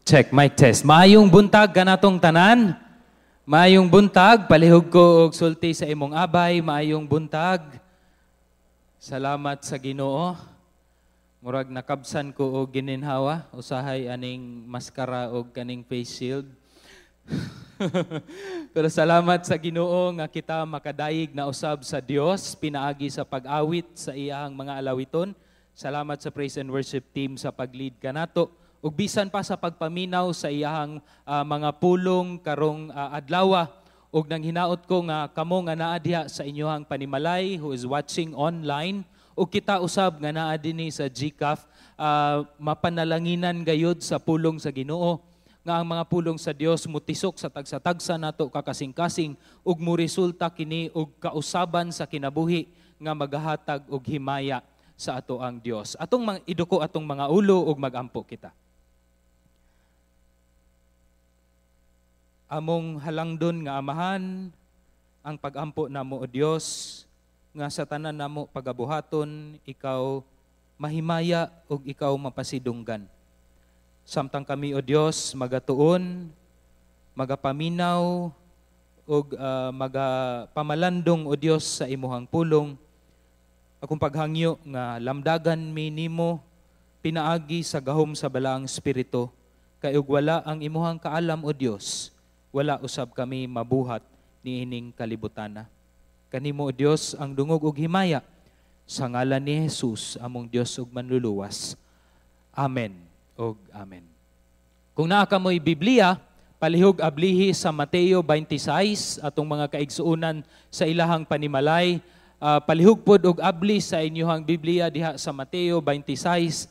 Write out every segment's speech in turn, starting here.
Check, mic test. Maayong buntag kanatong tanan. Maayong buntag, palihog ko og sulti sa imong abay. Maayong buntag. Salamat sa Ginoo. Murag nakabsan ko og gininhawa usahay aning maskara og kaning face shield. Pero salamat sa Ginoo nga kita makadayeg na usab sa Dios pinaagi sa pag-awit sa iyang mga alawiton. Salamat sa praise and worship team sa pag-lead kanato ug bisan pa sa pagpaminaw sa iyahang mga pulong karong adlawa. Ug nang hinaot ko nga kamo nga naa diha sa inyohang panimalay who is watching online ug kita usab nga naa dinhi sa GCAF, mapanalanginan gayud sa pulong sa Ginoo, nga ang mga pulong sa Dios mutisok sa tagsa-tagsa nato kakasing-kasing ug muresulta kini og kausaban sa kinabuhi nga magahatag og himaya sa ato ang Dios. Atong mga iduko atong mga ulo ug magampo kita. Among halangdon nga Amahan, ang pagampo namo o Dios nga sa tanan namo pagabuhaton, ikaw mahimaya ug ikaw mapasidunggan. Samtang kami, o Dios, magatuon, magapaminaw ug magapamalandong, o Dios, sa imuhang pulong, akong paghangyo nga lamdagan mi nimo pinaagi sa gahom sa Balaang Espiritu, kay ug wala ang imuhang kaalam, o Dios, wala usab kami mabuhat niining kalibutana. Kanimo, o Dios, ang dungog ug himaya sa ngalan ni Jesus, among Dios ug Manluluwas. Amen ug amen. Kung naa kamoy Biblia, palihog ablihi sa Mateo 26, atong mga kaigsuonan sa ilahang panimalay. Palihog pod og abli sa inyohang Biblia diha sa Mateo 26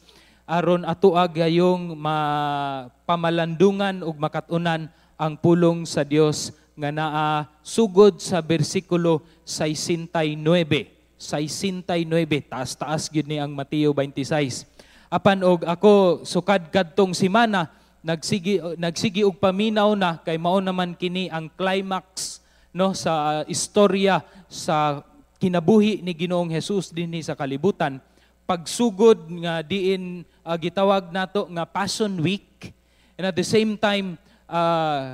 aron ato gayong mapamalandungan ug makat-unan ang pulong sa Dios nga naa sugod sa bersikulo 69. 69, taas-taas gyud ni ang Mateo 26. Apan og ako sukad kadtong simana nagsigi nagsigi og paminaw na kay mao naman kini ang climax, no, sa istorya sa kinabuhi ni Ginoong Hesus dinhi sa kalibutan. Pagsugod nga diin gitawag nato nga Passion Week, and at the same time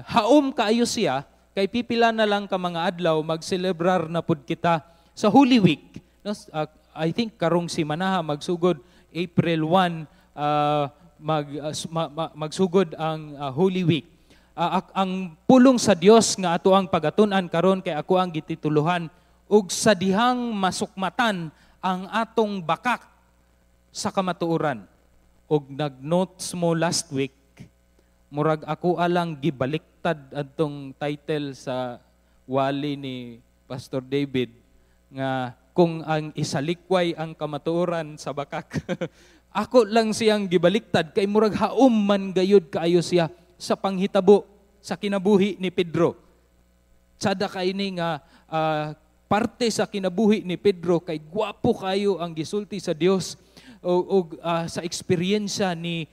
haom kaayo siya kay pipila na lang ka mga adlaw magselebrar na pud kita sa Holy Week. No, I think karong simanaha magsugod April 1, magsugod ang Holy Week. Ang pulong sa Dios nga ato ang pagatun-an karon kay ako ang gitituluhan og "Sa dihang masukmatan ang atong bakak sa kamatuoran." Og nag-notes mo last week, murag ako alang gibaliktad adtong title sa wali ni Pastor David nga kung ang isalikway ang kamatuoran sa bakak. Ako lang siyang gibaliktad kay murag haom man gayud kaayo siya sa panghitabo sa kinabuhi ni Pedro. Tsada kay ni nga parte sa kinabuhi ni Pedro kay gwapo kayo ang gisulti sa Dios o sa eksperyensya ni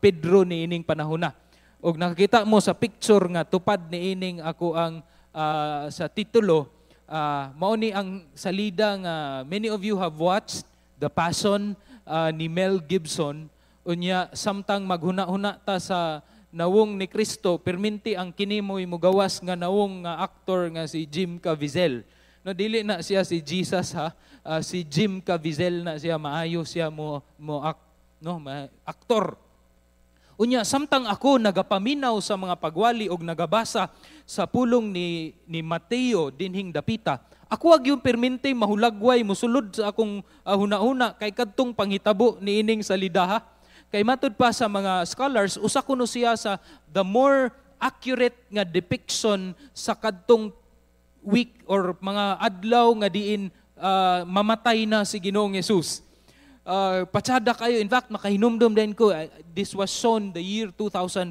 Pedro ni ining panahon na. Og nakakita mo sa picture nga tupad ni ining ako ang sa titulo, mao ni ang salida nga many of you have watched The Passion ni Mel Gibson. Unya samtang maghuna-huna ta sa nawong ni Kristo, perminti ang kini mo'y mugawas nga nawong nga actor nga si Jim Caviezel. No, dili na siya si Jesus ha, si Jim Caviezel na siya, maayo siya mo mo act, no, aktor. Unya samtang ako nagapaminaw sa mga pagwali og nagabasa sa pulong ni Mateo dinhing dapita, ako ag yung permente mahulagway musulod sa akong hunahuna kay kadtong panghitabo niining salidaha. Kay matud pa sa mga scholars, usa kuno siya sa the more accurate nga depiction sa kadtong week or mga adlaw nga diin mamatay na si Ginoong Hesus. Patsada kayo. In fact, makahinumdum din ko, this was shown the year 2004.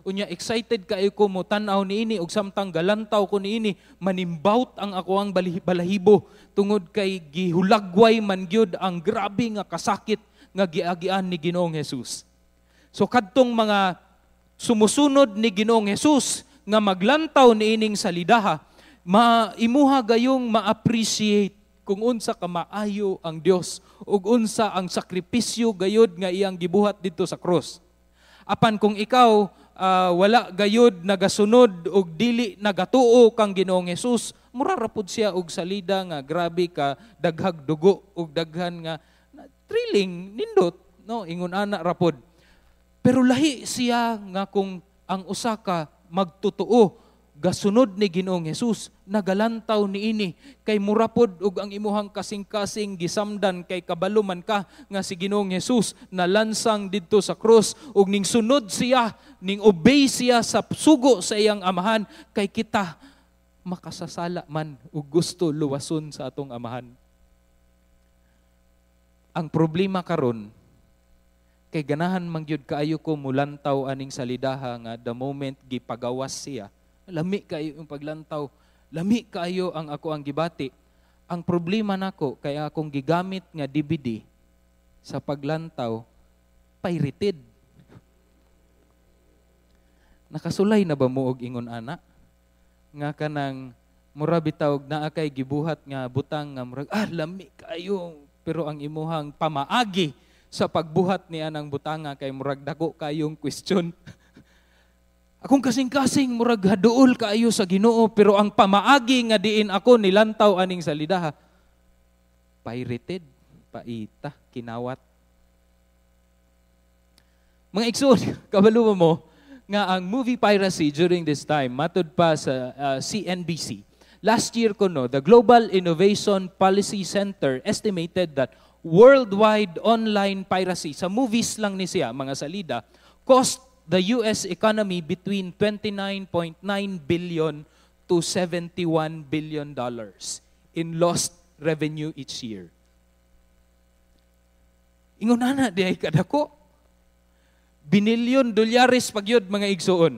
Unya, excited kayo ko mo tan-aw niini ug samtang galantaw ko niini, manimbawt ang ako ang balahibo tungod kay gihulagway man gyud ang grabe nga kasakit nga giagian ni Ginoong Hesus. So kadtong mga sumusunod ni Ginoong Hesus nga maglantaw niining salidaha, maimuha gayong ma-appreciate kung unsa ka maayo ang Dios ug unsa ang sakripisyo gayud nga iyang gibuhat didto sa krus. Apan kung ikaw wala gayud nagasunod og dili nagatuo kang Ginoong Hesus, mura ra pud siya og salida nga grabe ka daghag dugo og daghan nga thrilling, nindot, no? Ingon ana ra pod. Pero lahi siya nga kung ang usa ka magtotoo gasunod ni Ginoong Hesus, nagalantaw niini, kay mura pod og ang imuhang kasing-kasing gisamdan, kay kabalo man ka nga si Ginoong Hesus nalansang didto sa krus ug ning sunod siya, ning obey siya sa sugo sa iyang Amahan, kay kita makasasala man ug gusto luwason sa atong Amahan. Ang problema karon kay ganahan man gyud kaayo ko mulantaw aning salidaha nga the moment gipagawas siya, lami kaayo yung paglantaw, lami kaayo ang ako ang gibati. Ang problema nako kay akong gigamit nga DVD sa paglantaw, pirated. Nakasulay na ba mo og ingon ana? Nga kanang mura bitaw naa kay gibuhat nga butang nga murag lami kaayo, pero ang imuhang pamaagi sa pagbuhat ni anang butanga kay murag dako kayong question. Akong kasing-kasing murag haduol kaayo sa Ginoo, pero ang pamaagi nga diin ako nilantaw aning salidaha, pirated, paita, kinawat. Mga igsoon, kabalo mo nga ang movie piracy during this time, matud pa sa CNBC. Last year kuno, the Global Innovation Policy Center estimated that worldwide online piracy, sa movies lang ni siya, mga salida, cost the US economy between $29.9 billion to $71 billion in lost revenue each year. Ingon ana di ay kadako. Binilyon dolyares pagyud, mga igsuon.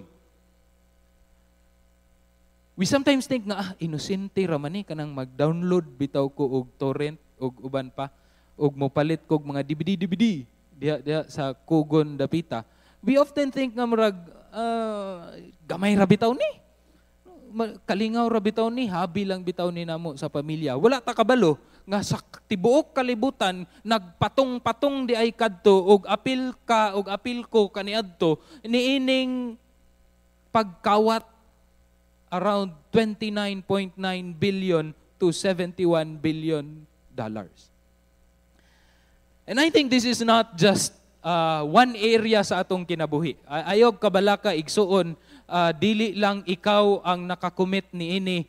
We sometimes think nga inosente ra man ni kanang mag-download bitaw ko og torrent og uban pa og mopalit kog mga DVD DVD diha diha sa kugon dapita. We often think nga murag gamay ra bitaw ni. Kalingaw ra bitaw ni, habi lang bitaw ni namo sa pamilya. Wala ta kabalo nga sa tibuok kalibutan nagpatong-patong di ay kadto og apil ka og apil ko kaniadto niining pagkawat around 29.9 billion to $71 billion. And I think this is not just one area sa atong kinabuhi. Ayog kabalaka, igsuon, dili lang ikaw ang nakakomit niini.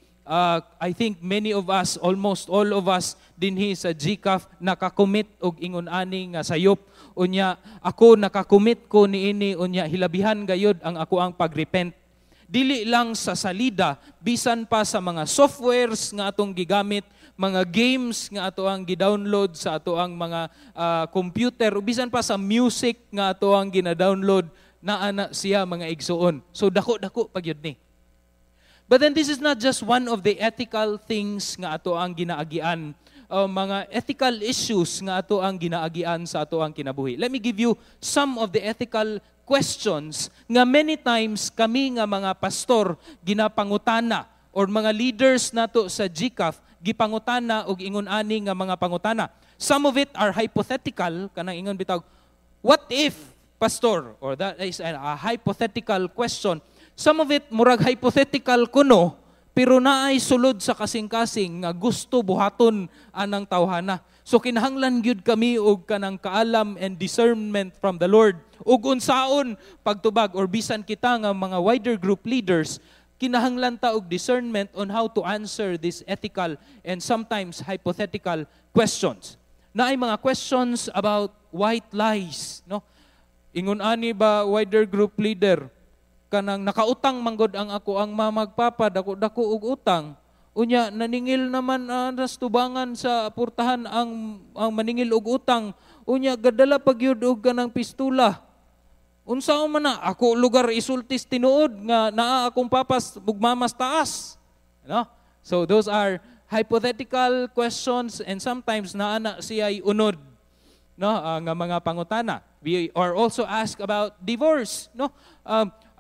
I think many of us, almost all of us dinhi sa GCAF nakakomit og ingon ani nga sayop. Unya ako, nakakomit ko niini, unya hilabihan gayud ang ako ang pagrepent. Dili lang sa salida, bisan pa sa mga softwares nga atong gigamit, mga games nga ato ang gi-download sa ato ang mga computer, o bisan pa sa music nga ato ang gina-download, naa na siya, mga igsuon. So dako-dako pagyud ni. But then this is not just one of the ethical things nga ato ang ginaagian, mga ethical issues nga ato ang ginaagian sa ato ang kinabuhi. Let me give you some of the ethical questions nga many times kami nga mga pastor ginapangutana or mga leaders nato sa GCAF gipangutana og ingon ani nga mga pangutana. Some of it are hypothetical, kanang ingon bitaw, "What if, pastor?" Or that is a hypothetical question. Some of it murag hypothetical kuno, pero naay sulod sa kasing-kasing nga gusto buhaton anang tawhana. So kinahanglan gyud kami og kanang kaalam and discernment from the Lord ug unsaon pagtubag, or bisan kita nga mga wider group leaders, kinahanglan ta og discernment on how to answer these ethical and sometimes hypothetical questions. Naay mga questions about white lies, no? Ingon ani ba, wider group leader, kanang nakautang manggod ang ako ang mamagpapa, dako dako og utang. Unya naningil naman nas tubangan sa purtahan ang maningil og utang. Unya gadala pagyud og kanang pistula. Unsa man na ako lugar isultis tinuod nga naa akong papas ug mamas taas? No? So those are hypothetical questions and sometimes naa na siya unod, no, nga mga pangutana. We are also asked about divorce, no?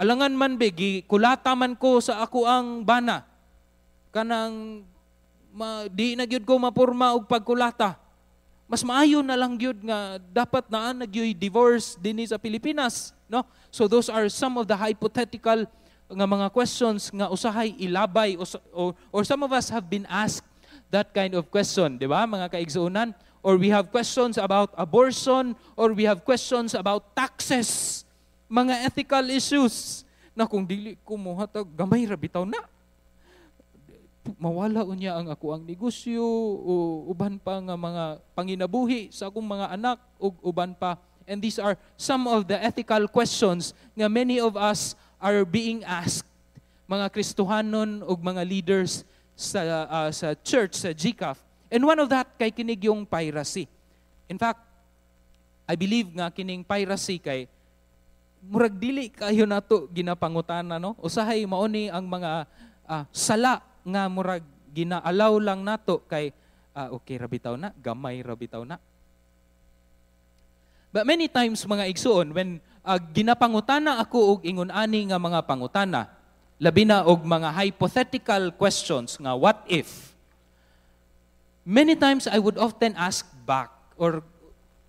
Alangan man be gikulata man ko sa ako ang bana. Kanang di na gyud ko mapurma og pagkulata. Mas maayo na lang gyud nga dapat naa na gyuy divorce dinhi sa Pilipinas, no? So those are some of the hypothetical nga mga questions nga usahay ilabay or some of us have been asked that kind of question, di ba, mga kaigsuonan? Or we have questions about abortion, or we have questions about taxes, mga ethical issues na kung dili ko mohatag, gamay ra bitaw na, mawala unya ang ako ang negosyo o uban pa nga mga panginabuhi sa akong mga anak ug uban pa. And these are some of the ethical questions nga many of us are being asked, mga Kristohanon ug mga leaders sa church, sa GCAF. And one of that kay kinig yung piracy. In fact, I believe nga kining piracy kay murag dili kayo nato ginapangutana, no? Usahay mao ni ang mga sala nga murag ginaalaw lang nato kay okay ra bitaw na, gamay ra bitaw na. But many times, mga igsuon, when ginapangutana ako og ingon ani nga mga pangutana, labi na og mga hypothetical questions nga what if, many times I would often ask back or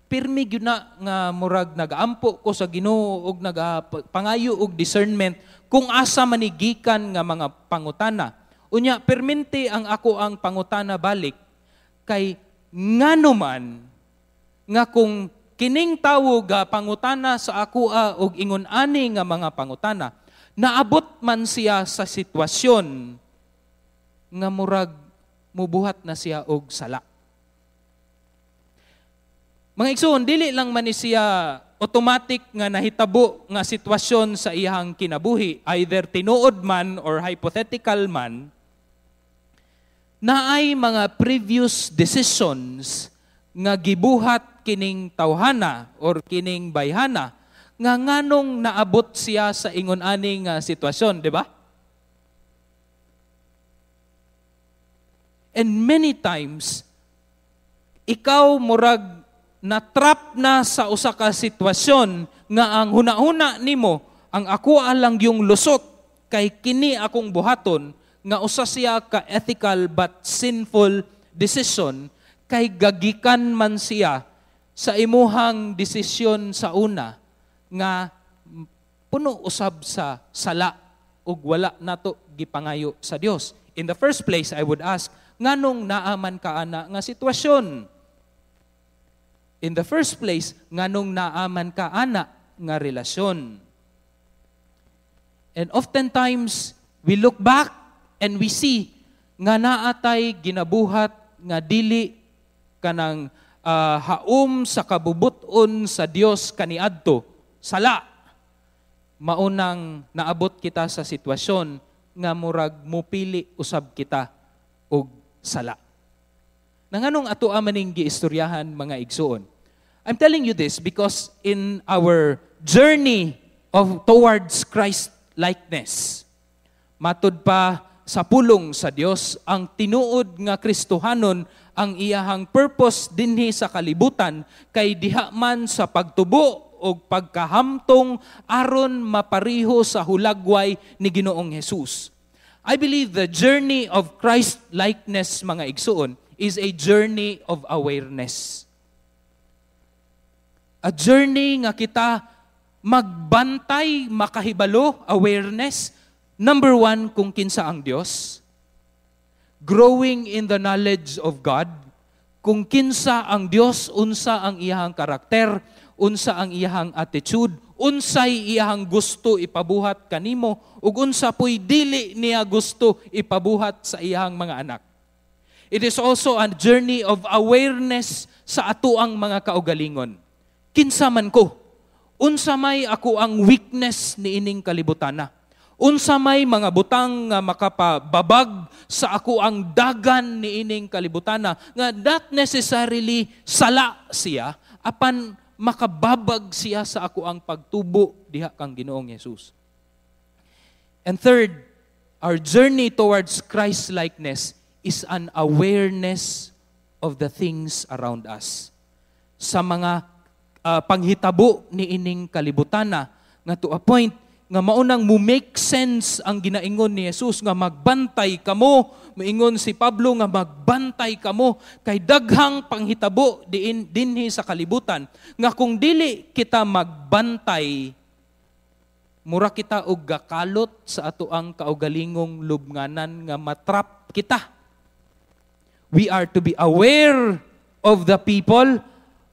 pirmi gyud na nga murag nagaampo ko sa Ginoo og nagapangayo og discernment kung asa man ni gikan nga mga pangutana. Unya permente ang ako ang pangutana balik kay ngano man nga kung kining tawo ga pangutana sa akoa og ingon ani nga mga pangutana, naabot man siya sa sitwasyon nga murag mubuhat na siya og sala? Mga igsoon, dili lang man ni siya automatic nga nahitabo nga sitwasyon sa iyang kinabuhi, either tinuod man or hypothetical man, naay mga previous decisions nga gibuhat kining tawhana or kining bayhana nga nganong naabot siya sa ingon ani nga sitwasyon, di ba? And many times, ikaw murag na-trap na sa usa ka sitwasyon nga ang hunahuna nimo, ang ako lang yung lusot kay kini akong buhaton, nga usa siya ka ethical but sinful decision, kay gagikan man siya sa imuhang desisyon sa una nga puno usab sa sala ug wala nato gipangayo sa Dios. In the first place, I would ask, nganong naaman ka ana nga sitwasyon? In the first place, nganong naaman ka ana nga relasyon? And oftentimes, we look back and we see nga naatay ginabuhat nga dili kanang haom sa kabubuton sa Dios kaniadto, sala. Maunang naabot kita sa sitwasyon nga murag mupili usab kita og sala. Nanganong ato maning giistoryahan, mga igsuon? I'm telling you this because in our journey of towards Christ likeness, matud pa sa pulong sa Dios, ang tinuod nga Kristohanon, ang iyahang purpose dinhi sa kalibutan kay diha man sa pagtubo o pagkahamtong aron mapariho sa hulagway ni Ginoong Jesus. I believe the journey of Christ likeness, mga igsuon, is a journey of awareness. A journey nga kita magbantay, makahibalo, awareness. Number one, kung kinsa ang Dios. Growing in the knowledge of God. Kung kinsa ang Dios, unsa ang iyahang karakter, unsa ang iyahang attitude, unsay iyahang gusto ipabuhat kanimo, ug unsa po'y dili niya gusto ipabuhat sa iyahang mga anak. It is also a journey of awareness sa atuang mga kaugalingon. Kinsa man ko? Unsa may ako ang weakness niining kalibutana? Unsa may mga butang nga makapababag sa ako ang dagan niining kalibutana nga not necessarily sala siya, apan makababag siya sa ako ang pagtubo diha kang Ginoong Hesus? And third, our journey towards Christ-likeness is an awareness of the things around us. Sa mga panghitabo niining kalibutana nga to a point nga maunang mo make sense ang ginaingon ni Jesus nga magbantay kamo, Moingon si Pablo nga magbantay kamo kay daghang panghitabo diin dinhi sa kalibutan nga kung dili kita magbantay, mura kita og gakalot sa atoang kaugalingong lubnganan nga matrap kita. We are to be aware of the people,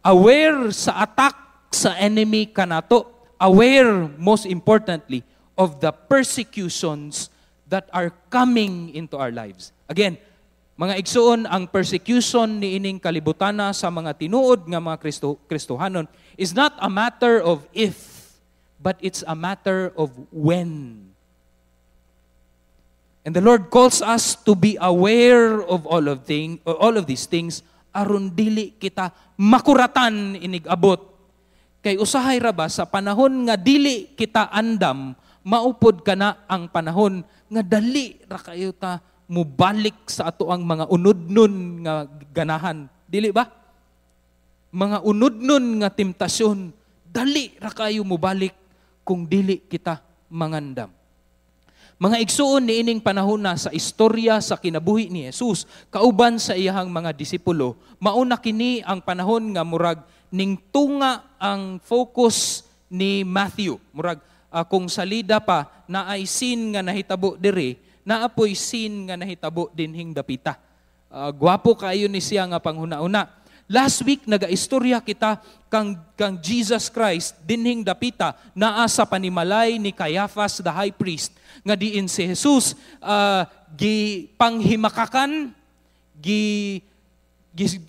aware sa attack sa enemy kanato, aware, most importantly, of the persecutions that are coming into our lives. Again, mga igsuon, ang persecution ni ining kalibutana sa mga tinuod nga mga Kristohanon is not a matter of if, but it's a matter of when. And the Lord calls us to be aware of all of these things aron dili kita makuratan inig abot. Kay usahay ra ba, sa panahon nga dili kita andam, maupod kana ang panahon nga dali ra kayo ta mubalik sa ato ang mga unudnon nga ganahan. Dili ba? Mga unudnon nga temptasyon, dali ra kayo mubalik kung dili kita mangandam. Mga igsuon, niining panahon na sa istorya sa kinabuhi ni Jesus kauban sa iyahang mga disipulo, mauna kini ang panahon nga murag ning tunga ang focus ni Matthew. Murag kung salida pa naay scene nga nahitabo diri, naapoy scene nga nahitabo dinhing dapita. Gwapo kayo ni siya nga panghuna-una. Last week nagaistorya kita kang Jesus Christ dinhing dapita naa sa panimalay ni Caiaphas the high priest, nga diin si Jesus gi panghimakakan, gi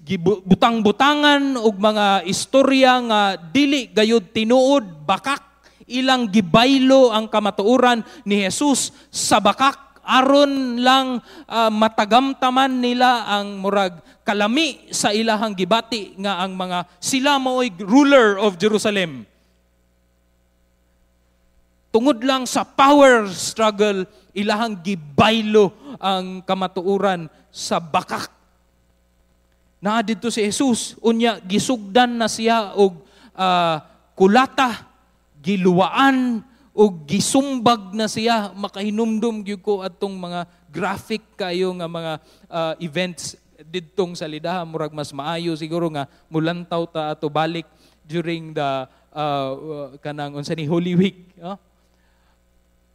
gibutang-butangan og mga istorya nga dili gayud tinuod, bakak. Ilang gibaylo ang kamatuoran ni Jesus sa bakak aron lang matagamtaman nila ang murag kalami sa ilahang gibati nga ang mga sila maoy ruler of Jerusalem. Tungod lang sa power struggle, ilahang gibaylo ang kamatuoran sa bakak. Naa didto si Jesus, unya gisugdan na siya og kulata, giluwaan og gisumbag na siya. Makahinumdum gyud ko atong mga graphic kayo nga mga events didtong sa lidaha. Murag mas maayo siguro nga mulantaw ta ato balik during the kanang unsa ni, Holy Week, no?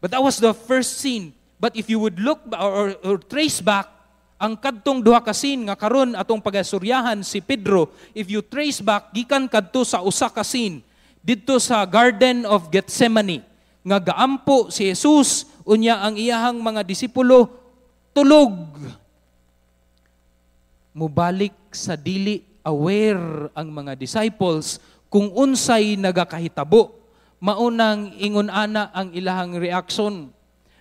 But that was the first scene. But if you would look or trace back ang kadtong duha ka scene nga karon atong pagasuryahan si Pedro, if you trace back gikan kadto sa usa ka scene didto sa Garden of Gethsemane nga gaampo si Jesus, unya ang iyahang mga disipulo tulog. Mubalik sa dili aware ang mga disciples kung unsay nagakahitabo. Maunang ingon ana ang ilahang reaction.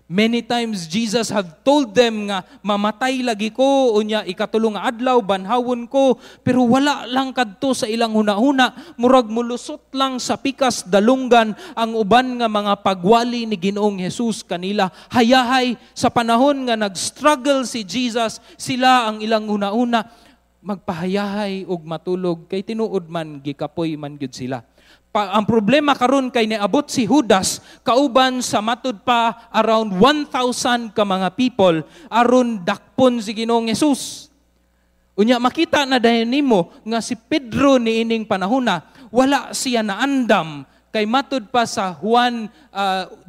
Many times Jesus have told them nga mamatay lagi ko, unya ikatulo nga adlaw banhawon ko, pero wala lang kadto sa ilang hunahuna. Murag mulusot lang sa pikas dalunggan ang uban nga mga pagwali ni Ginoong Jesus kanila. Hayahay sa panahon nga nag-struggle si Jesus, sila ang ilang hunahuna magpahayahay og matulog kay tinuod man gikapoy man gyud sila. Ang problema karon kay niabot si Judas kauban sa matud pa around 1,000 ka mga people aron dakpon si Ginoong Jesus. Unya makita na dayon nimo nga si Pedro niining panahona wala siya naandam, kay matud pa sa Juan 18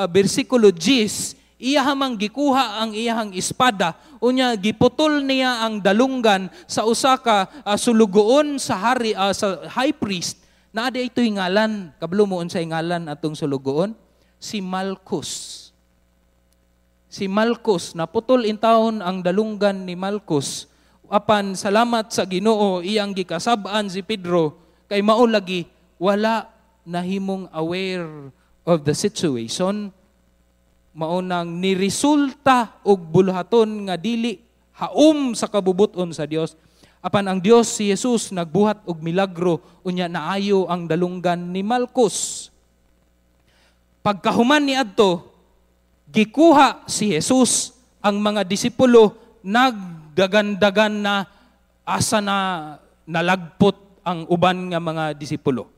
bersikulo 10, iya mang gikuha ang iyahang espada, unya giputol niya ang dalunggan sa usa ka sulugoon sa hari, sa high priest. Naa di ito'y ngalan. Kabalo mo unsay ngalan atong sulugoon? Si Malchus. Si Malchus, naputol intawon ang dalunggan ni Malchus. Apan salamat sa Ginoo, iyang gikasab-an si Pedro kay mao lagi wala nahimong aware of the situation. Mao nang niresulta og buluhaton nga dili haom sa kabubuton sa Dios. Apan ang Dios, si Jesus, nagbuhat og milagro, unya naayo ang dalunggan ni Malchus. Pagkahuman ni adto, gikuha si Jesus ang mga disipulo, nagdagandagan na asa na nalagpot ang uban nga mga disipulo.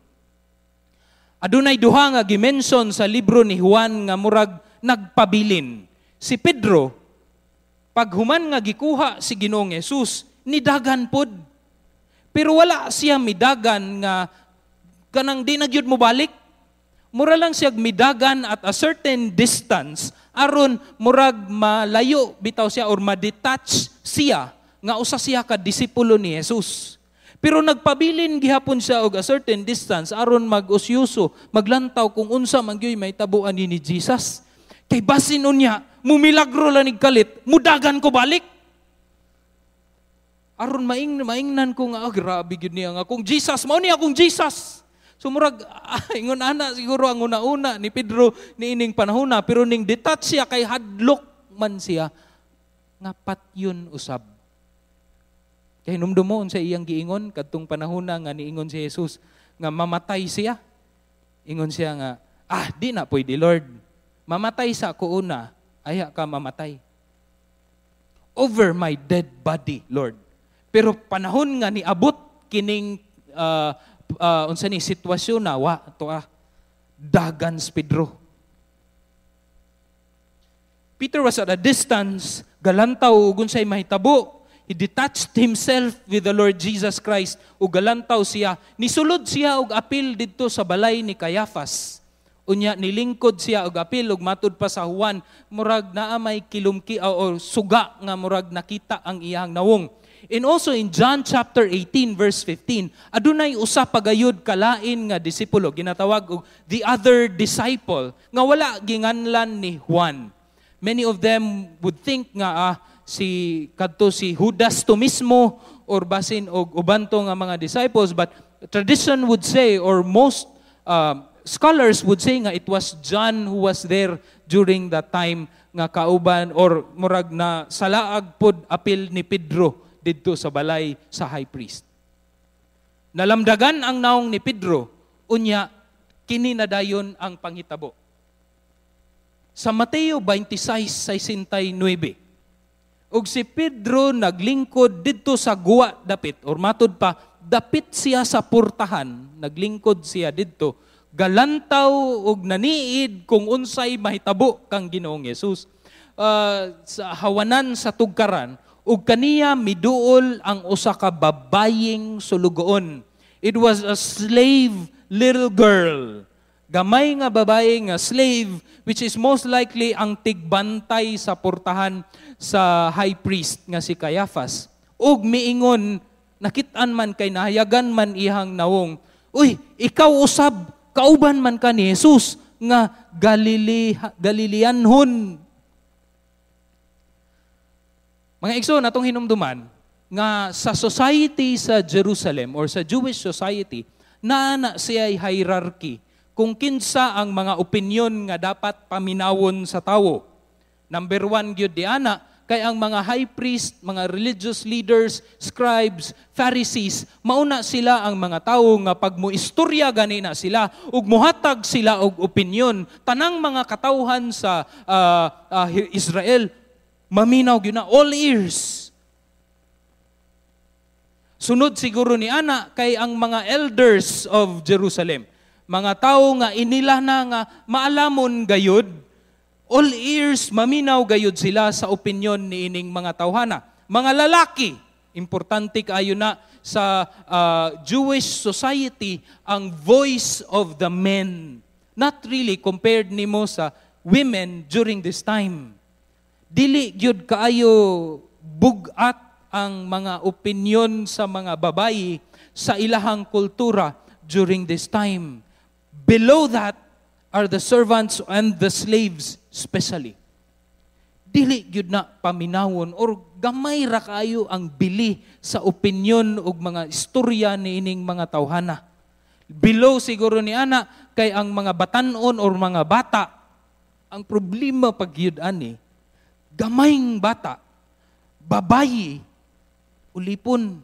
Adunay duha nga gimension sa libro ni Juan nga murag nagpabilin. Si Pedro Paghuman nga gikuha si Ginoong Jesus, nidagan pod. Pero wala siya midagan nga kanang di na gyud mo balik. Mura lang siya midagan at a certain distance aron murag malayo bitaw siya or ma-detach siya nga usa siya ka disipulo ni Jesus. Pero nagpabilin gihapon siya og a certain distance aron mag-usyuso, maglantaw kung unsa man gyud mahitabo ani ni Jesus. Kay basin unya, mumilagro lang kalit, mudagan ko balik. Aron maingnan ko nga, ah, grabe gyud niya nga kung Jesus, mao ni akong Jesus. So murag ingon ana siguro ang una-una ni Pedro niining panahona, pero ning detach siya kay hadlok man siya nga patyon usab. Kay hinumdum mo unsa iyang giingon kadtong panahona nga niingon si Jesus nga mamatay siya. Ingon siya nga, "Ah, di na pwede, Lord. Mamatay sa ako una, ayha ka mamatay. Over my dead body, Lord." Pero panahon nga niabot kining unsa ni sitwasyon na wa to dagan si Pedro. Peter was at a distance, galantaw ug unsay mahitabo. He detached himself with the Lord Jesus Christ ug galantaw siya. Nisulod siya og apil didto sa balay ni Caiaphas. Unya nilingkod siya og apil ug matud pa sa Juan, murag naa may kilumki o suga nga murag nakita ang iyang nawong. And also in John chapter 18 verse 15, adunay usa pagayod kalain nga disipulo ginatawag og the other disciple nga wala ginganlan ni Juan. Many of them would think nga si kadto si Judas to mismo or basin og uban to nga mga disciples, but tradition would say or most scholars would say nga it was John who was there during that time nga kauban or murag na salaag pod apil ni Pedro didto sa balay sa high priest. Nalamdagan ang naong ni Pedro, unya kini na dayon ang panghitabo. Sa Mateo 26:69, ug si Pedro naglingkod didto sa guwa dapit or matud pa dapit siya sa portahan, naglingkod siya didto, galantaw ug naniid kung unsay mahitabo kang Ginoong Hesus. Sa hawanan sa tugkaran, ug kaniya miduol ang usa ka babayeng sulugoon. It was a slave little girl. Gamay nga babae nga slave, which is most likely ang tigbantay sa portahan sa high priest nga si Caiaphas. Ug miingon, nakit-an man kay nahayagan man ihang nawong, "Uy, ikaw usab, kauban man ka ni Jesus nga Galileanhon." Mga igsoon, atong hinumduman nga sa society sa Jerusalem or sa Jewish society, naa na siya hierarchy kung kinsa ang mga opinyon nga dapat paminawon sa tawo. Number one gyud di ana, kay ang mga high priest, mga religious leaders, scribes, Pharisees, mauna sila ang mga tawo nga pag muistorya gani na sila ug muhatag sila og opinyon, tanang mga katawhan sa Israel maminaw gyud na, all ears. Sunod siguro ni ana kay ang mga elders of Jerusalem, mga tawo nga inila na nga maalamon gayud, all ears, maminaw gayud sila sa opinyon ni ining mga tawhana. Mga lalaki, importante kaayo na sa Jewish society ang voice of the men. Not really compared nimo sa women during this time. Dili gyud kaayo bug-at ang mga opinyon sa mga babayi sa ilahang kultura during this time. Below that are the servants and the slaves especially. Dili gyud na paminawon or gamay ra kaayo ang bili sa opinyon ug mga istorya niining mga tawhana. Below siguro ni ana kay ang mga batan-on or mga bata. Ang problema pag gyud ani, gamayng bata, babayi, ulipon.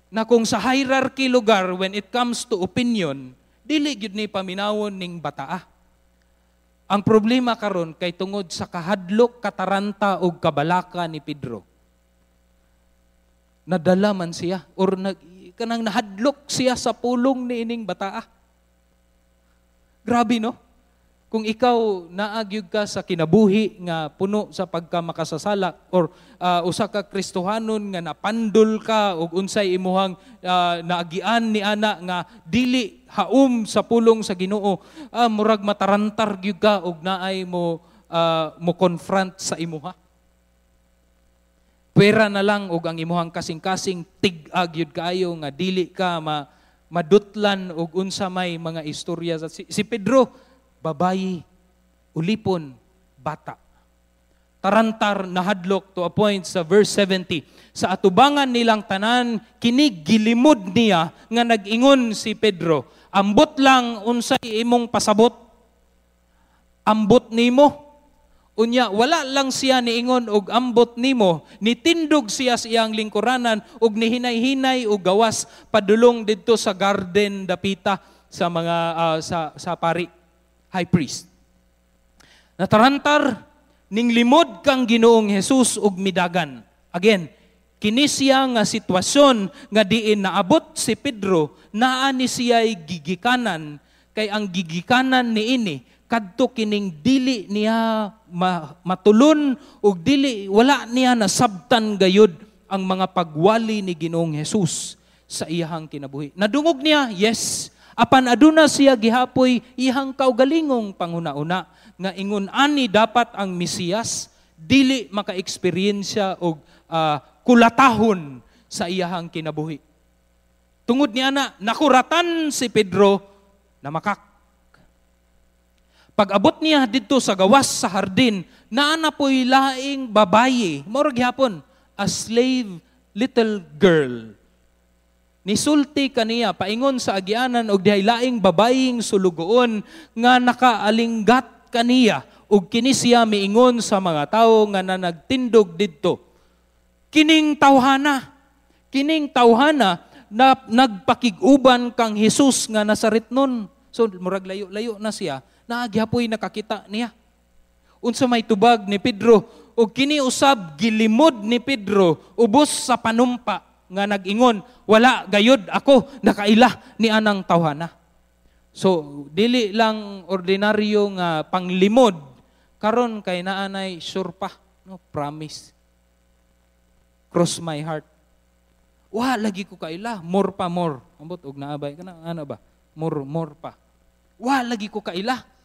Na kung sa hierarchy lugar when it comes to opinion, dili gyud ni paminawon ning bataa. Ang problema karon kay tungod sa kahadlok, kataranta ug kabalaka ni Pedro. Nadala man siya or kanang nahadlok siya sa pulong ni ining bataa. Grabe, no? Kung ikaw naa gyud ka sa kinabuhi nga puno sa pagka makasasala or usa ka Kristohanon nga napandol ka og unsay imuhang naagian ni ana nga dili haum sa pulong sa Ginoo, murag matarantar gyud ka og naay mo confront sa imuha. Pwera na lang og ang imuhang kasing-kasing tig-a gyud kaayo nga dili ka madutlan og unsa may mga istorya. Si Pedro, babayi, ulipon, bata. Tarantar, nahadlok to a point sa verse 70. Sa atubangan nilang tanan, kini gilimod niya nga nag-ingon si Pedro, "Ambot lang unsay imong pasabot. Ambot nimo." Unya, wala lang siya niingon og "ambot nimo", nitindog siya sa iyang lingkuranan og nihinay-hinay og gawas padulong didto sa garden dapita sa mga sa pari, high priest. Natarantar ning limod kang Ginoong Hesus og midagan. Again, kini siya nga sitwasyon nga diin naabot si Pedro, naa ni siya'y gigikanan, kay ang gigikanan niini kadto kining dili niya matulon ug dili wala niya nasabtan gayud ang mga pagwali ni Ginoong Hesus sa iyahang kinabuhi. Nadungog niya, yes, apan aduna siya gihapoy iyang kaugalingong panghuna-una nga ingon ani dapat ang Mesiyas dili maka-eksperyensya og kulatahon sa iyahang kinabuhi. Tungod niya na nakuratan si Pedro na makak. Pag-abot niya didto sa gawas sa hardin, naa na po'y laing babayi, mao ra gihapon, a slave little girl. Nisulti kaniya, paingon sa agianan og dihay laing babayeng sulugoon nga nakaalinggat kaniya, ug kini siya miingon sa mga tawo nga nanagtindog didto, "Kining tawhana na nagpakig-uban kang Hesus nga Nazaretnon." So murag layo-layo na siya, naa gihapoy nakakita niya. Unsa may tubag ni Pedro? Ug kini usab gilimod ni Pedro ubos sa panumpa nga nag-ingon, "Wala gayod ako nakaila ni anang tawhana." So dili lang ordinaryo nga panglimod karon kay naanay sure pa, no, promise. Cross my heart. Wa lagi ko kaila, more pa more. Ambot og naabay kana ano ba? More more pa. Wa lagi ko kaila.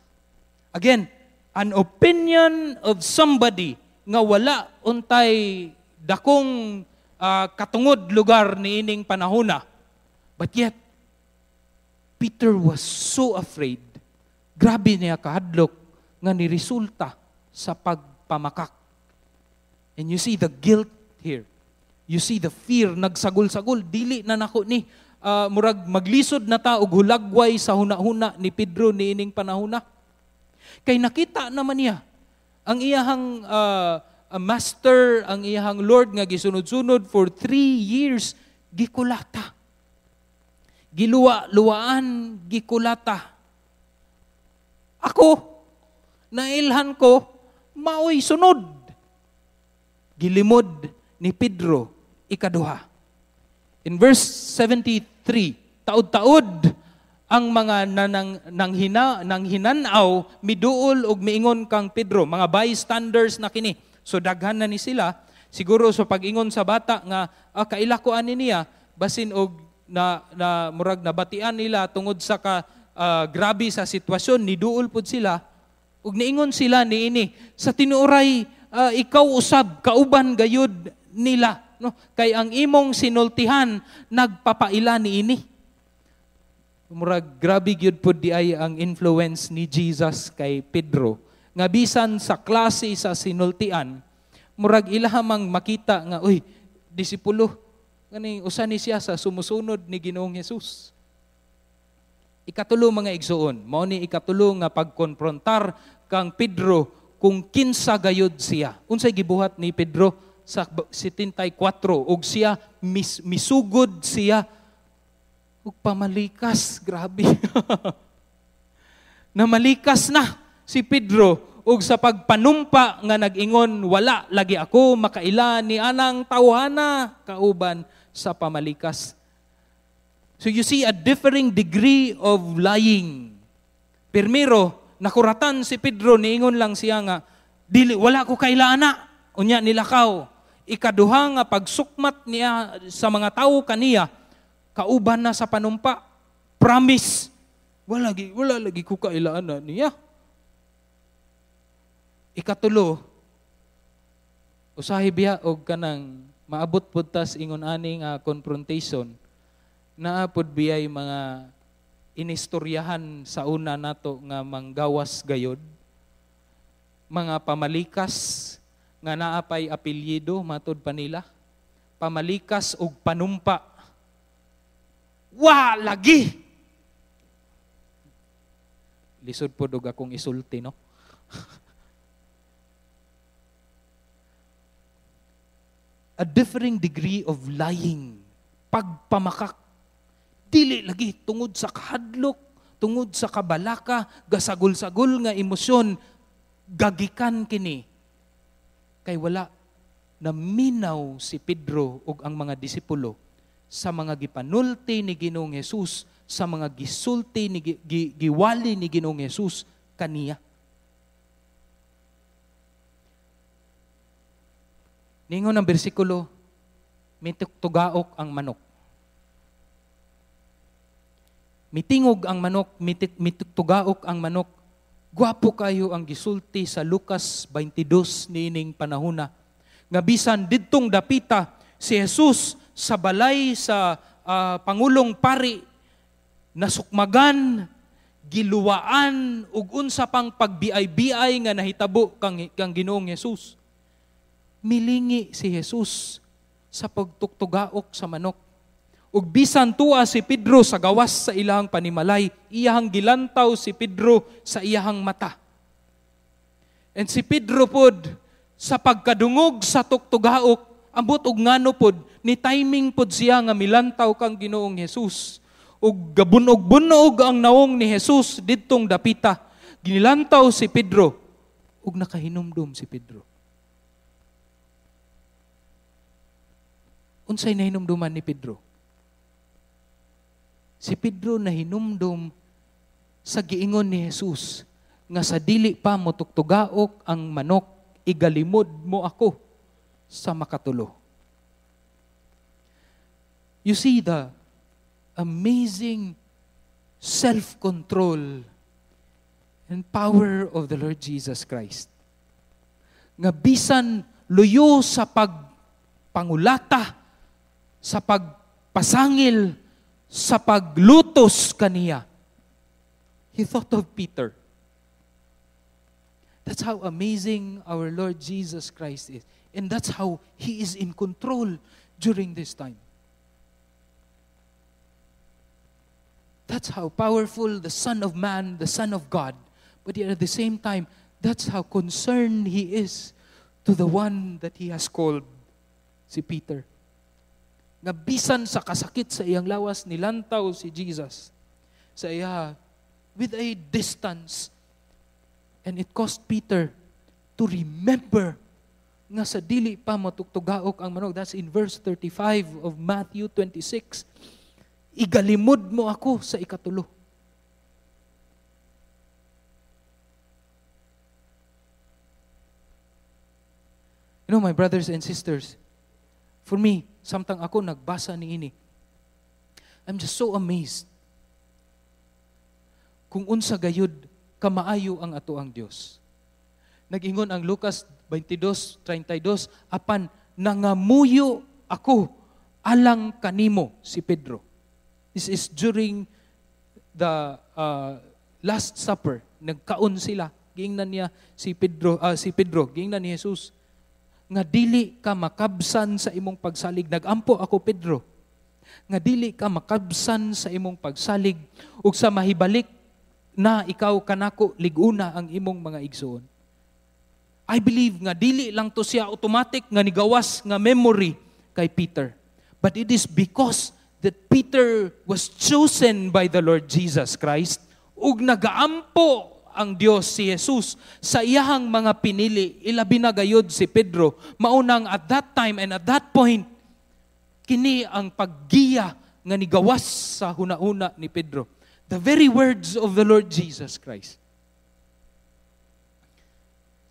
Again, an opinion of somebody nga wala untay dakong katungod lugar niining panahona. But yet, Peter was so afraid. Grabe niya kahadlok nga niresulta sa pagpamakak. And you see the guilt here. You see the fear, nagsagol-sagol. Dili na nako ni. Murag maglisod na ta og hulagway sa huna-huna ni Pedro niining panahona. Kay nakita naman niya ang iyahang master, ang iyahang Lord nga gisunod-sunod for 3 years, gikulata. Giluwa-luwaan, gikulata. Ako, nailhan ko, maoy sunod. Gilimod ni Pedro ikaduha. In verse 73, taud-taud ang mga nang hinanaw miduol og miingon kang Pedro, mga bystanders na kini. So daghan na ni sila siguro sa pag-ingon sa bata nga kaila ko ani niya, basin og na murag nabatian nila tungod sa ka grabe sa sitwasyon, niduol pud sila ug niingon sila niini, "Sa tinuoray ikaw usab kauban gayud nila, no, kay ang imong sinultihan nagpapaila niini." Murag grabe gyud pud di ay ang influence ni Jesus kay Pedro nga bisan sa klase sa sinultian, murag ilaha mang makita nga, uy, disipulo kani, usa ni siya sa sumusunod ni Ginoong Hesus. Ikatulo, mga igsuon, mao ni ikatulo nga pagkonfrontar kang Pedro kung kinsa gayud siya. Unsay gibuhat ni Pedro sa 74 ug siya misugod siya ug pamalikas, grabe. Namalikas na si Pedro ug sa pagpanumpa nga nag-ingon, "Wala lagi ako makaila ni anang tawhana," kauban sa pamalikas. So you see a differing degree of lying. Primero, Nakuratan si Pedro, niingon lang siya nga, dili, wala ko kaila ana. Unya nilakaw. Ikaduha nga pagsukmat niya sa mga tawo kaniya, kauban na sa panumpa. Promise. Wala lagi ko kaila ana niya. Ikatulo, usahay biya og kanang maabot pud tas ingon ani nga confrontation, naa pud biyay mga inistoryahan sa una nato nga manggawas gayod, mga pamalikas nga naa pay apelyido matud pa nila, pamalikas og panumpa. Wa lagi. Lisod pod og akong isulti, no? A differing degree of lying, pagpamakak. Dili lagi tungod sa kahadlok, tungod sa kabalaka, gasagol-sagol nga emosyon, gagikan kini. Kay wala naminaw si Pedro ug ang mga disipulo sa mga gipanulti ni Ginoong Hesus, sa mga gisulti ni giwali ni Ginoong Hesus kaniya. Ningon ang bersikulo, mituktugaok ang manok. Mitingog ang manok, mituktugaok ang manok. Gwapo kayo ang gisulti sa Lucas 22 niining panahuna. Nga bisan didtong dapita si Jesus sa balay sa pangulong pari, nasukmagan, giluwaan ug unsa pang pagbiay-biay nga nahitabo kang Ginoong Hesus. Milingi si Jesus sa pagtuktugaok sa manok. Ug bisan tuwa si Pedro sa gawas sa ilahang panimalay, iyahang gilantaw si Pedro sa iyahang mata. And si Pedro pod sa pagkadungog sa tuktugaok, ambot og ngano pod, ni timing pod siya nga milantaw kang Ginoong Hesus. Ug gabunog-bunog ang naong ni Jesus didtong dapita. Ginilantaw si Pedro ug nakahinumdum si Pedro. Unsay nahinumduman ni Pedro? Si Pedro nahinumdum sa giingon ni Jesus nga sa dili pa motuktugaok ang manok, igalimod mo ako sa makatulo. You see the amazing self-control and power of the Lord Jesus Christ. Nga bisan luyo sa pagpangulata, sa pagpasangil, sa paglutos kaniya, he thought of Peter. That's how amazing our Lord Jesus Christ is. And that's how He is in control during this time. That's how powerful the Son of Man, the Son of God. But yet at the same time, that's how concerned He is to the one that He has called, si Peter. Nga bisan sa kasakit sa iyang lawas, nilantaw si Jesus sa iya with a distance. And it caused Peter to remember nga sa dili pa matuktugaok ang manok. That's in verse 35 of Matthew 26. Igalimod mo ako sa ikatulo. You know, my brothers and sisters, for me, samtang ako nagbasa niini, I'm just so amazed kung unsa gayud kamaayo ang ato ang Dios. Nag-ingon ang Lucas 22:32, apan nangamuyo ako alang kanimo, si Pedro. This is during the Last Supper. Nagkaon sila. Giingnan niya si Pedro, giingnan ni Jesus nga dili ka makabsan sa imong pagsalig. Nagampo ako, Pedro, nga dili ka makabsan sa imong pagsalig ug sa mahibalik na ikaw kanako liguna ang imong mga igsoon. I believe nga dili lang to siya automatic nga nigawas nga memory kay Peter. But it is because that Peter was chosen by the Lord Jesus Christ ug nagaampo ang Dios si Jesus sa iyahang mga pinili, ilabi na gayod si Pedro. Maunang at that time and at that point, kini ang paggiya nga nigawas sa hunahuna ni Pedro. The very words of the Lord Jesus Christ.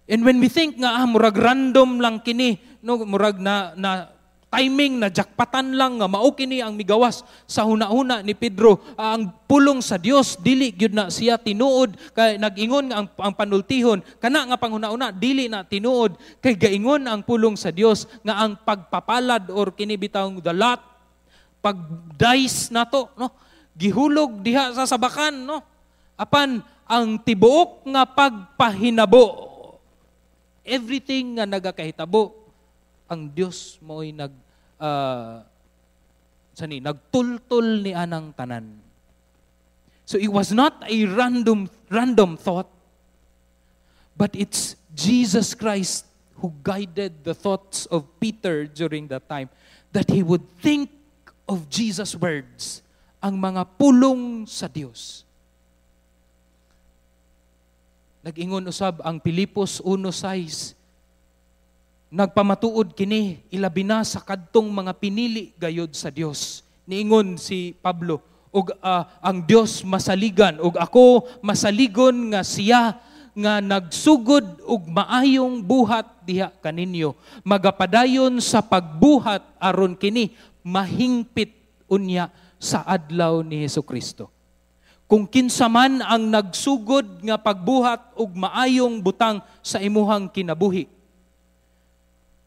And when we think nga murag random lang kini, no, murag na na timing na jackpotan lang nga mao kini ang migawas sa huna-huna ni Pedro, ang pulong sa Dios, dili gyud na siya tinuod, kay nag-ingon nga ang panultihon kana nga panghuna-huna dili na tinuod, kay gaingon ang pulong sa Dios nga ang pagpapalad or kini bitawng the lot, pag dice nato, no, gihulog diha sa sabakan, no, apan ang tibuok nga pagpahinabo, everything nga nagakahitabo, ang Dios mo'y nag sani nagtultol ni anang tanan. So it was not a random thought, but it's Jesus Christ who guided the thoughts of Peter during that time, that he would think of Jesus' words, ang mga pulong sa Dios. Nag-ingon usab ang Pilipos 1:6, nagpamatuod kini ilabi na sa kadtong mga pinili gayod sa Dios. Niingon si Pablo, og ang Dios masaligan og ako masaligon nga siya nga nagsugod og maayong buhat diha kaninyo magapadayon sa pagbuhat aron kini mahingpit unya sa adlaw ni Hesukristo. Kung kinsa man ang nagsugod nga pagbuhat og maayong butang sa imuhang kinabuhi,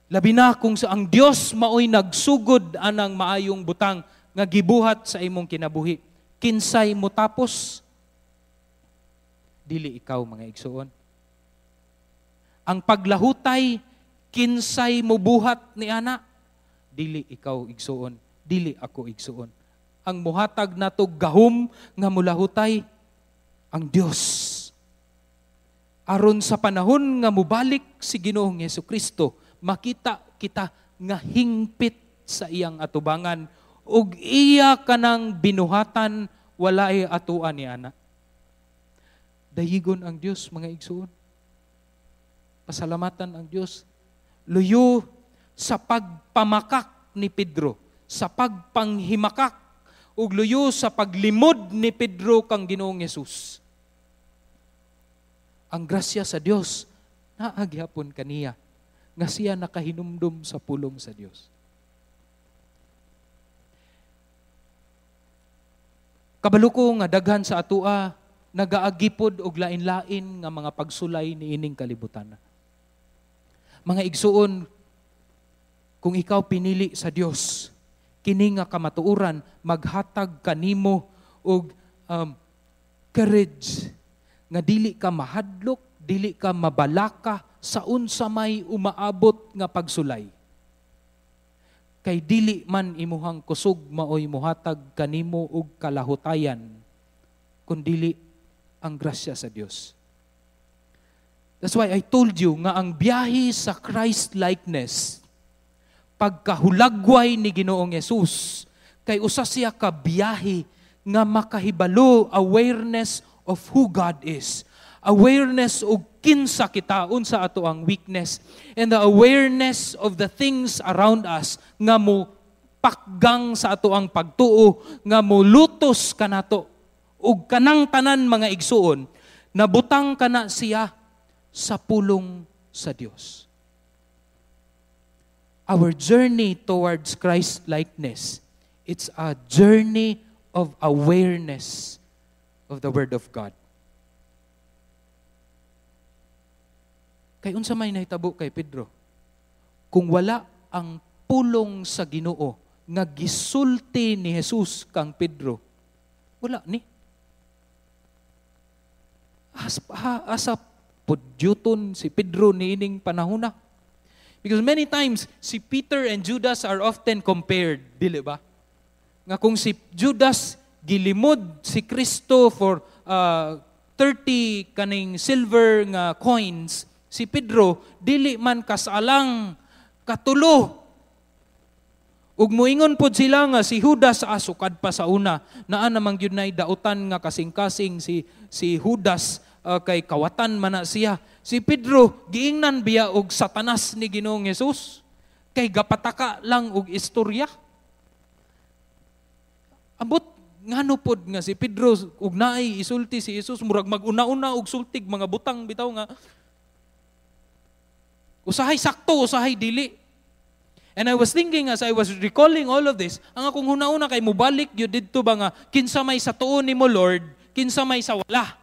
labi na kung sa ang Dios maoy nagsugod anang maayong butang nga gibuhat sa imong kinabuhi, kinsay mo tapos? Dili ikaw, mga igsuon. Ang paglahutay, kinsay mo buhat ni ana? Dili ikaw, igsuon, dili ako, igsuon. Ang muhatag nato gahom nga mulahutay, ang Dios. Aron sa panahon nga mubalik si Ginoong Hesukristo, makita kita nga hingpit sa iyang atubangan ug iya kanang binuhatan, walay atuan ni ana. Dayigon ang Dios, mga igsuon. Pasalamatan ang Dios. Luyo sa pagpamakak ni Pedro, sa pagpanghimakak, ug luyo sa paglimod ni Pedro kang Ginoong Hesus, ang grasya sa Dios naa gihapon kaniya nga siya nakahinumdum sa pulong sa Dios. Kabalo ko nga daghan sa atua nagaagipod og lain-lain nga mga pagsulay niining kalibutan. Mga igsuon, kung ikaw pinili sa Dios, kini nga kamatuoran maghatag kanimo og courage nga dili ka mahadlok, dili ka mabalaka sa unsa may umaabot nga pagsulay. Kay dili man imuhang kusog maoy muhatag kanimo og kalahutayan, kundili ang grasya sa Dios. That's why I told you nga ang biyahe sa Christ-likeness, pagkahulagway ni Ginoong Hesus, kay usa siya ka biyahe nga makahibalo, awareness of who God is. Awareness og kinsa kita, unsa ato ang weakness, and the awareness of the things around us nga mo pakgang sa ato ang pagtuo, nga mo lutos kanato. Ug kanang tanan, mga igsuon, nabutang kana siya sa pulong sa Dios. Our journey towards Christ-likeness, it's a journey of awareness of the Word of God. Kay unsa may nahitabo kay Pedro? Kung wala ang pulong sa Ginoo nga gisulti ni Jesus kang Pedro, wala ni. Asa pudyuton si Pedro niining panahona? Because many times, si Peter and Judas are often compared, dili ba? Nga kung si Judas gilimod si Kristo for 30 kaning silver nga coins, si Pedro dili man kasalang katulo. Ug moingon pod sila nga si Judas asukad pa sa una, naa namang gyud nay dautan nga kasing-kasing si Judas, kay kawatan man na siya. Si Pedro giingnan biya og Satanas ni Ginoong Hesus kay gapataka lang og istorya. Ambot ngano pod nga si Pedro ug naay isulti si Jesus, murag maguna-una og sultig mga butang bitaw nga. Usahay sakto, usahay dili. And I was thinking as I was recalling all of this, ang akong huna-huna kay mubalik gyud didto ba nga kinsa may sa tuo nimo, Lord, kinsa may sa wala.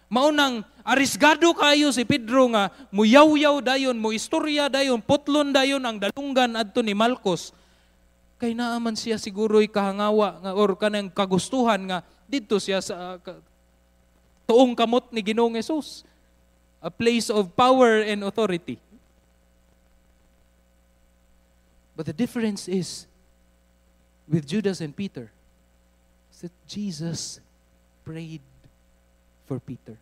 Maunang arisgado kayo si Pedro nga muyawyaw dayon, mo istorya dayon, putlon dayon ang dalunggan adto ni Malcos. Kay naa man siya siguro'y kahangawa nga or kanang kagustuhan nga didto siya sa tuong kamot ni Ginoong Hesus. A place of power and authority. But the difference is with Judas and Peter is that Jesus prayed for Peter.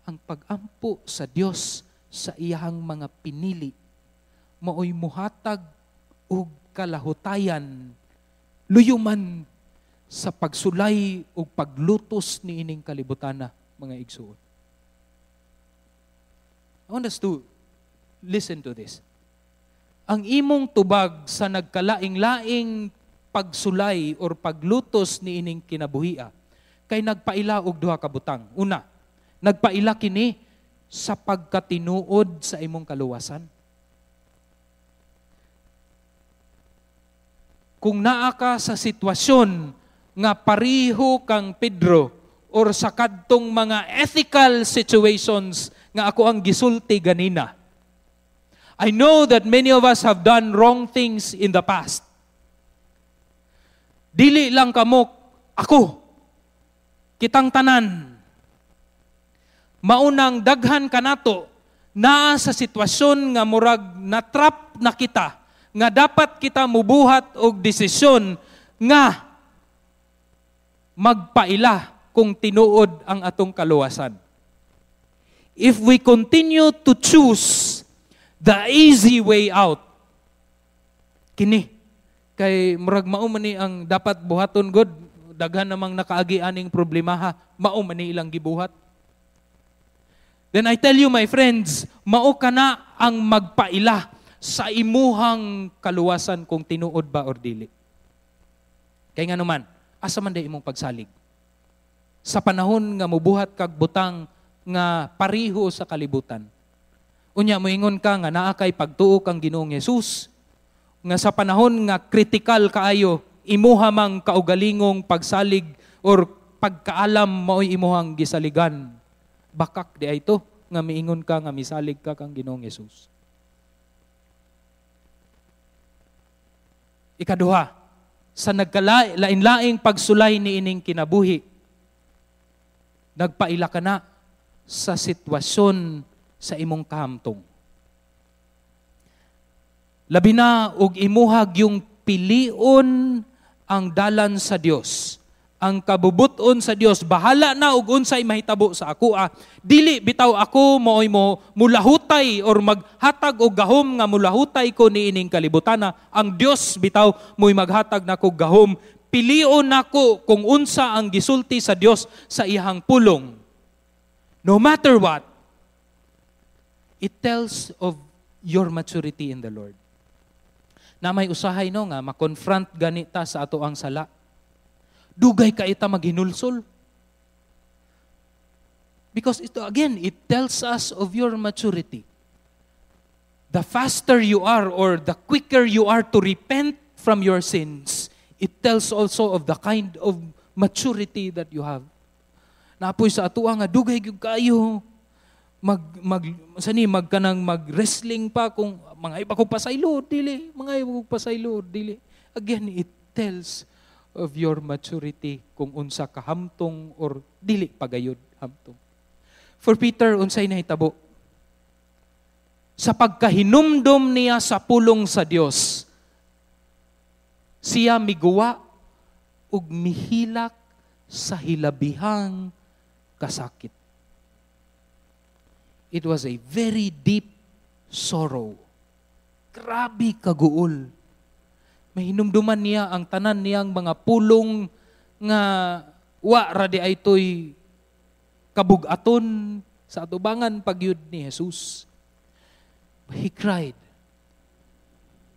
Ang pagampo sa Dios sa iyahang mga pinili maoy muhatag og kalahutayan luyuman sa pagsulay ug paglutos niining kalibutana, mga igsuon. I want us to listen to this. Ang imong tubag sa nagkalaing-laing pagsulay or paglutos niining kinabuhia kay nagpaila og duha ka butang. Una, nagpaila kini sa pagkatinuod sa imong kaluwasan. Kung naa ka sa sitwasyon nga pariho kang Pedro or sa kadtong mga ethical situations nga ako ang gisulti ganina, I know that many of us have done wrong things in the past. Dili lang kamo, ako, kitang tanan. Maunang daghan kanato naa sa sitwasyon nga murag natrap na kita, nga dapat kita mubuhat og desisyon nga magpaila kung tinuod ang atong kaluwasan. If we continue to choose the easy way out, kini kay murag mao man ni ang dapat buhaton god, daghan namang nakaagi aning problemaha, mao man ni ilang gibuhat. Then I tell you, my friends, mao kana ang magpaila sa imuhang kaluwasan kung tinuod ba or dili. Kay nganuman, asa man day imong pagsalig? Sa panahon nga mubuhat kag butang nga pariho sa kalibutan. Unya moingon ka nga naa kay pagtuo kang Ginoong Hesus, nga sa panahon nga kritikal kaayo, imuha mang kaugalingong pagsalig or pagkaalam mao'y imuhang gisaligan. Bakak di ay to nga miingon ka nga misalig ka kang Ginoong Hesus. Ikaduha, sa nagkalain-laing pagsulay ni ining kinabuhi, nagpaila ka na sa sitwasyon sa imong kahamtong. Labi na og imuhag yung pilion ang dalan sa Dios, ang kabubuton sa Dios, bahala na og unsay mahitabo sa ako. Dili bitaw ako mooy mo mulahutay or maghatag og gahom nga mulahutay ko niining kalibutana. Ang Dios bitaw mo'y maghatag nako gahom. Pilion nako kung unsa ang gisulti sa Dios sa iyang pulong. No matter what, it tells of your maturity in the Lord. Na may usahay no nga ma-confront ganita sa ato ang sala. Dugay ka ita maghinulsol. Because it, again, it tells us of your maturity. The faster you are or the quicker you are to repent from your sins, it tells also of the kind of maturity that you have. Napoy sa atua nga dugay gyud kayo mag mag sani magkanang mag-wrestling pa kung mga iba ko pasaylo dili, mga iba ko pasaylo dili. Again, it tells of your maturity kung unsa kahamtong or dili pagayod hamtong. For Peter, unsay nahitabo? Sa pagkahinumdom niya sa pulong sa Dios, siya miguwa ug mihilak sa hilabihang kasakit. It was a very deep sorrow. Grabe kaguol. Mahinumduman niya ang tanan niyang mga pulong nga wa ra di ay toy kabugaton sa atubangan pagyud ni Jesus. He cried.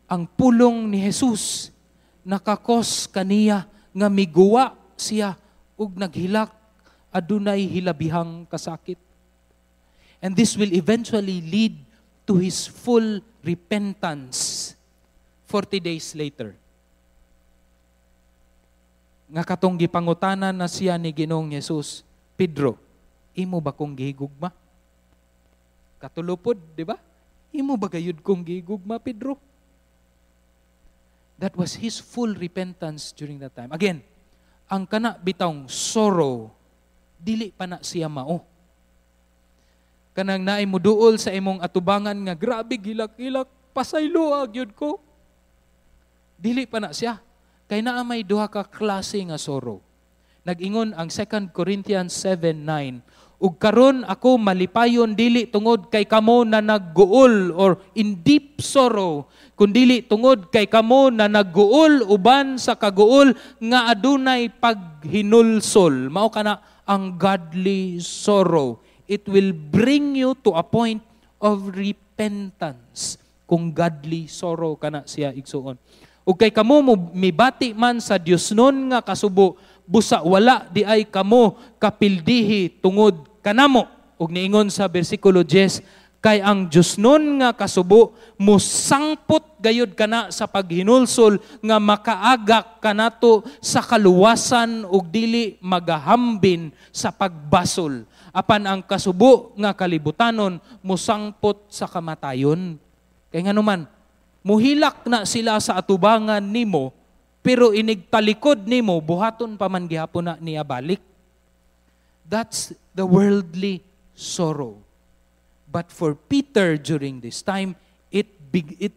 Ang pulong ni Jesus nakakos kaniya nga miguwa siya ug naghilak adunay hilabihang kasakit. And this will eventually lead to his full repentance 40 days later. Nga katong gipangutana na siya ni Ginoong Jesus, "Pedro, imo ba kong gihigugma?" Katulupod, di ba? "Imo ba gayud kong gihigugma, Pedro?" That was his full repentance during that time. Again, ang kana bitawng sorrow, dili pa na siya mao. Kanang naay muduol sa imong atubangan nga grabe gilak-ilak, pasaylo gyud ko. Dili pa na siya. Kay naa may duha ka klase nga sorrow. Nag-ingon ang 2 Corinthians 7:9, "Ug karon ako malipayon, dili tungod kay kamo na nagguol or in deep sorrow, kundili tungod kay kamo na nagguol uban sa kaguol nga adunay paghinulsol." Mao kana ang godly sorrow. It will bring you to a point of repentance kung godly sorrow kana siya, igsuon. "Ug kay kamo mo mibati man sa Diosnon nga kasubo, busa wala di ay kamo kapildihi tungod kanamo." Ug niingon sa bersikulo 10, "Kay ang Diosnon nga kasubo musangpot gayud kana sa paghinulsol nga makaagak kanato sa kaluwasan ug dili magahambin sa pagbasol. Apan ang kasubo nga kalibutanon musangpot sa kamatayon." Kay nganuman, muhilak na sila sa atubangan nimo, pero inig talikod nimo, buhaton pa man gihapon na niya balik. That's the worldly sorrow. But for Peter during this time, it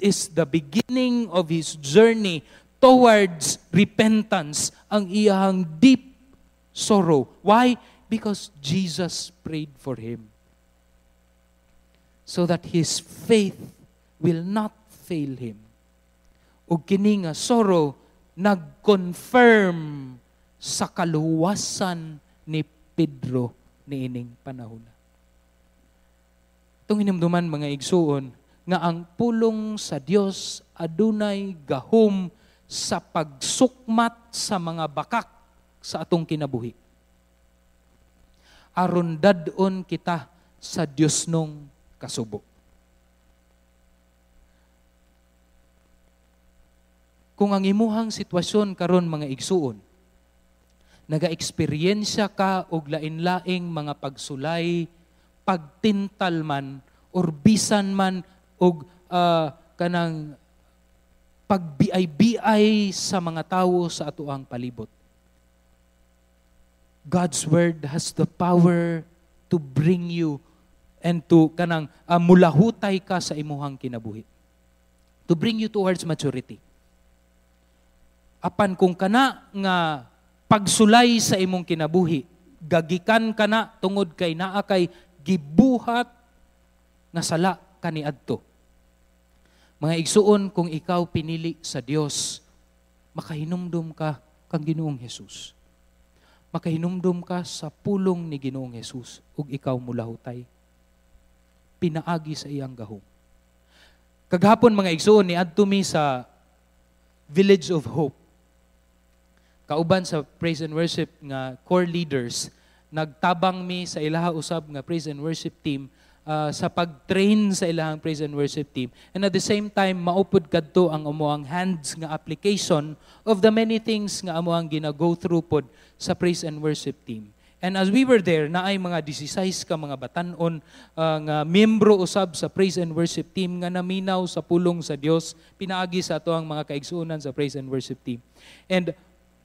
is the beginning of his journey towards repentance, ang iyahang deep sorrow. Why? Because Jesus prayed for him so that his faith will not fail him. Ug kini nga sorrow nag-confirm sa kaluwasan ni Pedro niining panahon. Atong hinumduman, mga igsuon, nga ang pulong sa Dios adunay gahom sa pagsukmat sa mga bakak sa atong kinabuhi, aron dad-on kita sa Diosnong kasubo. Kung ang imuhang sitwasyon karon, mga igsuon, naga-eksperyensya ka og lain-laing mga pagsulay, pagtintal man or bisan man og kanang pagbiay-biay sa mga tawo sa atoang palibot, God's word has the power to bring you and to kanang mulahutay ka sa imuhang kinabuhi. To bring you towards maturity. Apan kung kana nga pagsulay sa imong kinabuhi, gagikan kana tungod kay naa kay gibuhat nga sala kaniadto, mga igsuon, kung ikaw pinili sa Dios, makahinumdum ka kang Ginoong Hesus. Makahinumdum ka sa pulong ni Ginoong Hesus ug ikaw mulahutay pinaagi sa iyang gahom. Kagahapon, mga igsuon, niadto mi sa Village of Hope. Kauban sa praise and worship nga core leaders, nagtabang mi sa ilaha usab nga praise and worship team sa pag-train sa ilahang praise and worship team. And at the same time, maupod kadto ang amoang hands nga application of the many things nga amoang gina-go through pod sa praise and worship team. And as we were there, naay mga 16 ka mga batanon nga miyembro usab sa praise and worship team nga naminaw sa pulong sa Dios pinaagi sa ato ang mga kaigsuonan sa praise and worship team. And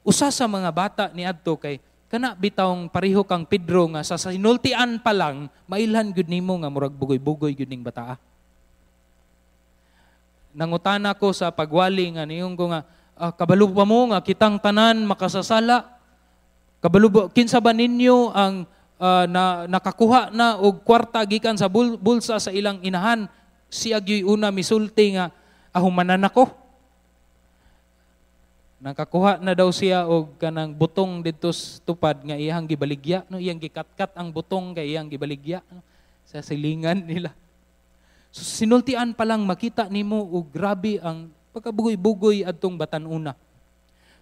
usa sa mga bata niadto kay kana bitawng pareho kang Pedro nga sa sinultian pa lang mailhan gyud nimo nga murag bugoy-bugoy gyud ning bataa. Nangutana ko sa pagwali nga niyong ko nga, "Kabalo pa mo nga kitang tanan makasasala? Kabalo ba, kinsa ba ninyo ang nakakuha na og kwarta gikan sa bulsa sa ilang inahan?" Siya gyuy una misulti nga, "Ahumanan ako." Nakakuha na daw siya og kanang butong didto sa tupad nga iyang gibaligya, no, iyang gikatkat ang butong kay iyang gibaligya, no, sa silingan nila. So sinultian pa lang makita nimo og grabe ang pagkabugoy-bugoy adtong batan-una.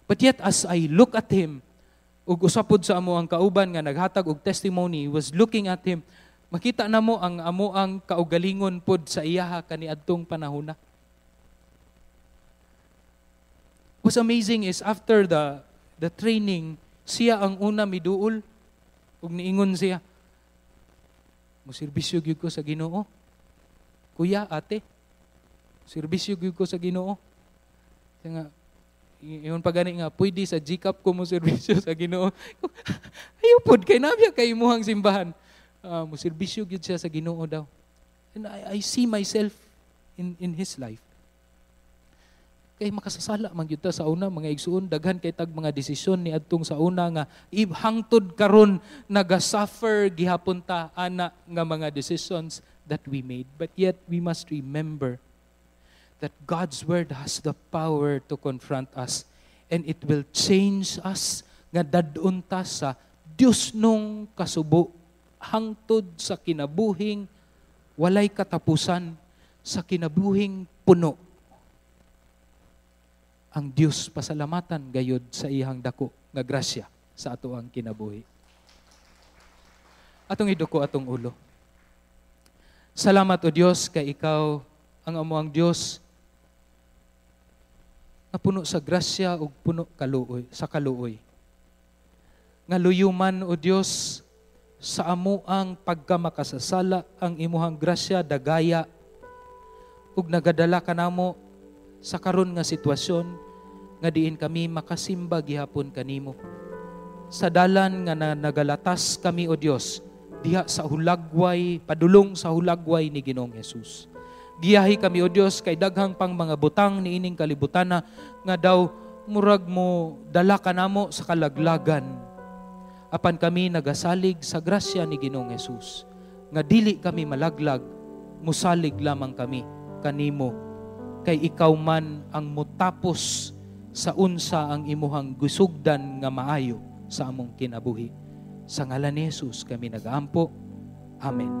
But yet as I look at him, ug usa pod sa amo ang kauban nga naghatag og testimony was looking at him, Makita namo ang amoang kaugalingon pod sa iyaha kaniadtong panahona. What's amazing is after the training, siya ang una miduol ug niingon siya, "Moserbisyo gyud ko sa Ginoo. Kuya, ate, serbisyo gyud ko sa Ginoo." Siya nga, ingon pa gani nga, "Pwede sa GCAP ko mo serbisyo sa Ginoo." Ayaw pod, kay naa biya kay imuhang simbahan. Mo serbisyo gyud siya sa Ginoo daw. And I see myself in his life. Kay makasasala man gyud ta sa una, mga igsuon, daghan kay tag mga desisyon ni adtong sa una nga hangtod karon naga-suffer gihapon ta ana nga mga decisions that we made. But yet we must remember that God's word has the power to confront us and it will change us nga dad-on ta sa Diosnong kasubo hangtod sa kinabuhing walay katapusan, sa kinabuhing puno. Ang Dios pasalamatan gayod sa iyang dako nga grasya sa atoang kinabuhi. Atong iduko atong ulo. Salamat, O Dios, kay ikaw ang amoang Dios nga puno sa grasya ug puno kaluoy sa kaluoy. Nga luyuman, O Dios, sa amoang pagkamakasasala, ang imuhang grasya dagaya ug nagadala kanamo sa karon nga sitwasyon nga diin kami makasimba gihapon kanimo. Sa dalan nga na nagalatas kami, O Dios, diha sa hulagway, padulong sa hulagway ni Ginoong Hesus. Giyahi kami, O Dios, kay daghang pang mga butang niining kalibutana nga daw murag mo dala kanamo sa kalaglagan. Apan kami nagasalig sa grasya ni Ginoong Hesus nga dili kami malaglag, musalig lamang kami kanimo kay ikaw man ang mutapos sa unsa ang imuhang gisugdan nga maayo sa among kinabuhi. Sa ngalan ni Jesus kami nagaampo. Amen.